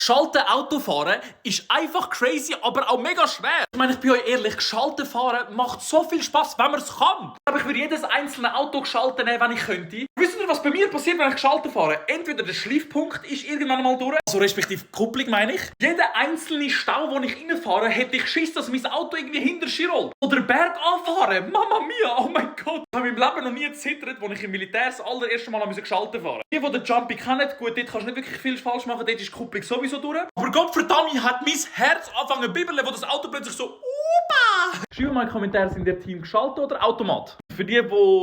Schalten Autofahren ist einfach crazy, aber auch mega schwer. Ich meine, ich bin euch ehrlich, geschalten fahren macht so viel Spaß, wenn man es kann. Aber ich würde jedes einzelne Auto geschalten nehmen, wenn ich könnte. Wisst ihr, was bei mir passiert, wenn ich geschalten fahre? Entweder der Schleifpunkt ist irgendwann mal durch, also respektive die Kupplung meine ich. Jeder einzelne Stau, wo ich reinfahre, hätte ich Schiss, dass mein Auto irgendwie hinter sich rollt. Oder Berg anfahren. Mama mia, oh mein Gott. Ich habe in meinem Leben noch nie gezittert, als ich im Militär das allererste Mal geschalten fahren. Die den Jumpy kennen, gut, dort kannst du nicht wirklich viel falsch machen, dort ist die Kupplung sowieso durch. Aber Gottverdammt hat mein Herz angefangen zu bibbeln, wo das Auto plötzlich so Opa! Schreibt mal in die Kommentare, sind ihr Team geschaltet oder Automat? Für die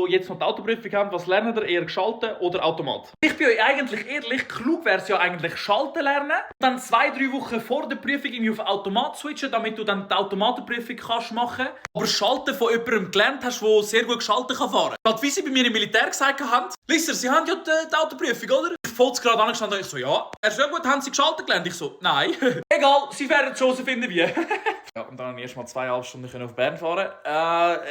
jetzt noch die Autoprüfung haben, was lernen ihr? Eher geschalten oder Automat? Ich bin euch eigentlich ehrlich, klug wäre es ja eigentlich schalten lernen. Dann 2-3 Wochen vor der Prüfung irgendwie auf Automat switchen, damit du dann die Automatenprüfung kannst machen. Aber schalten von jemandem gelernt hast, der sehr gut geschalten kann fahren. Gerade wie sie bei mir im Militär gesagt haben, Lisser, Sie haben ja die Autoprüfung, oder? Ich folge gerade angestanden und ich so, ja. Er so, ja gut, haben Sie geschaltet gelernt? Ich so, nein. Egal, Sie werden es schon finden wie. Ja, und dann konnte ich erst mal 2,5 Stunden auf Bern fahren.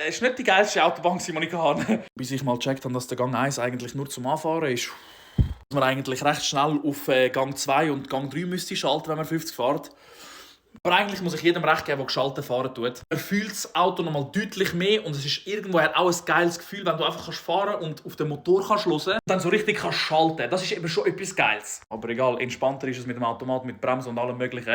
Es war nicht die geilste Autobahn, die ich hatte. Bis ich mal gecheckt habe, dass der Gang 1 eigentlich nur zum Anfahren ist. Dass man eigentlich recht schnell auf Gang 2 und Gang 3 müsste schalten, wenn man 50 fährt. Aber eigentlich muss ich jedem recht geben, der geschaltet fahren tut. Er fühlt das Auto nochmal deutlich mehr und es ist irgendwoher auch ein geiles Gefühl, wenn du einfach fahren und auf den Motor hören kannst und dann so richtig schalten. Das ist eben schon etwas Geiles. Aber egal, entspannter ist es mit dem Automat, mit Bremsen und allem Möglichen.